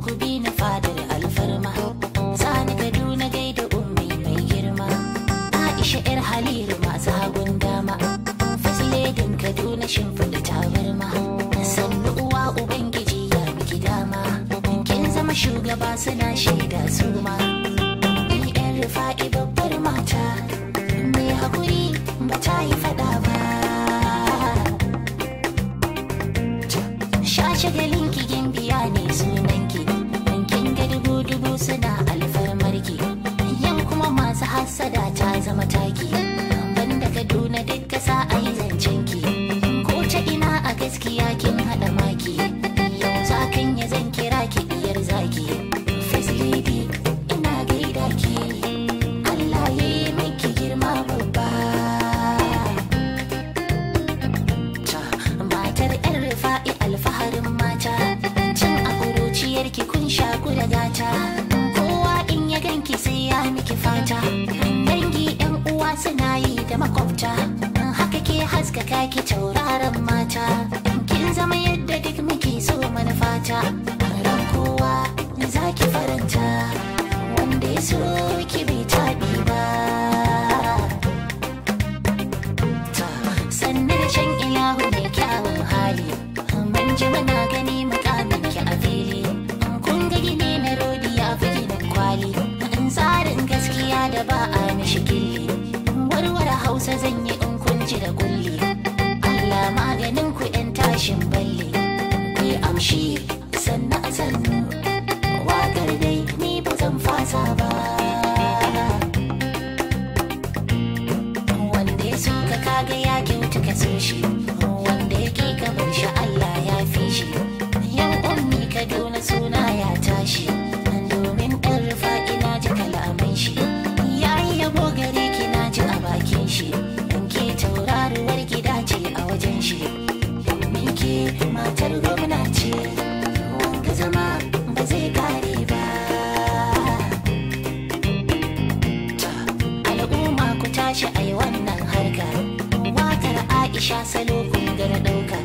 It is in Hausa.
Ku bi ni fadar alfarma. Sani Kaduna gaida ummi mai girma. Aisha yar Halilu masu hagun dama. Fasledin Kaduna shimfiɗa tabarma. Sannu uwa Ubangiji ya miki dama. Kin zama shugaba suna shaida suma. Ni yan Rufa'i babbar mata. Mai hakuri ba ta yi faɗa ba. Shashagalin ki gimbiya ne sunanki. Kin ga dubu dubu suna alfarmarki. Yau kuma masu hassada ta zama taki. Banda Kaduna duk kasa a yi zancenki. Ko ta ina a gaskiya kin haɗa maki. Yau zakan ya zan kira ki diyar zaki. First lady ina gaida ki. Allah ya yi miki girma babba. Matar yan Rufa'i alfaharin mata. Cin a ƙuruciyarki kun sha ku da gata. Kowa in ya ganki sai ya miki fata. Dangi yan uwa suna yi da makwabta. Haka ke haskaka ki tauraron mata. Kin zama yadda duk muke so manufata. Ran kowa za ki faranta. Wanda ya so ki bai taɓi ba. Sannu da shan ilahu mai kyawun hali. Mun ji muna gani mukamin ki a fili. Kun ga gini na rodi ya fi ginin kwali. In tsarin gaskiya da ba a mishi killi. Warware Hausa zan yi in kun ji da kulli. Allah maganin ku yan tashin balle. Ku yi amshi sannu a sannu. Waƙar dai ni ba zan fasa ba. Wanda ya so ka kaga ya kyautu ka so shi. Wanda ya ƙi ka bar shi Allah ya fi shi. Yau ummi Kaduna suna ya tashi. Domin ɗan Rufa'i na ji kalaman shi. Ya yi yabo gare ki na ji a bakin shi. Ke tauraruwar gida ce a wajen shi. Domin ke matar gwamna ce. Wanga zama ba zai kare ba. Al'umma ku tashi ai wannan harka. Wakar Aisha salo kun ga na ɗauka.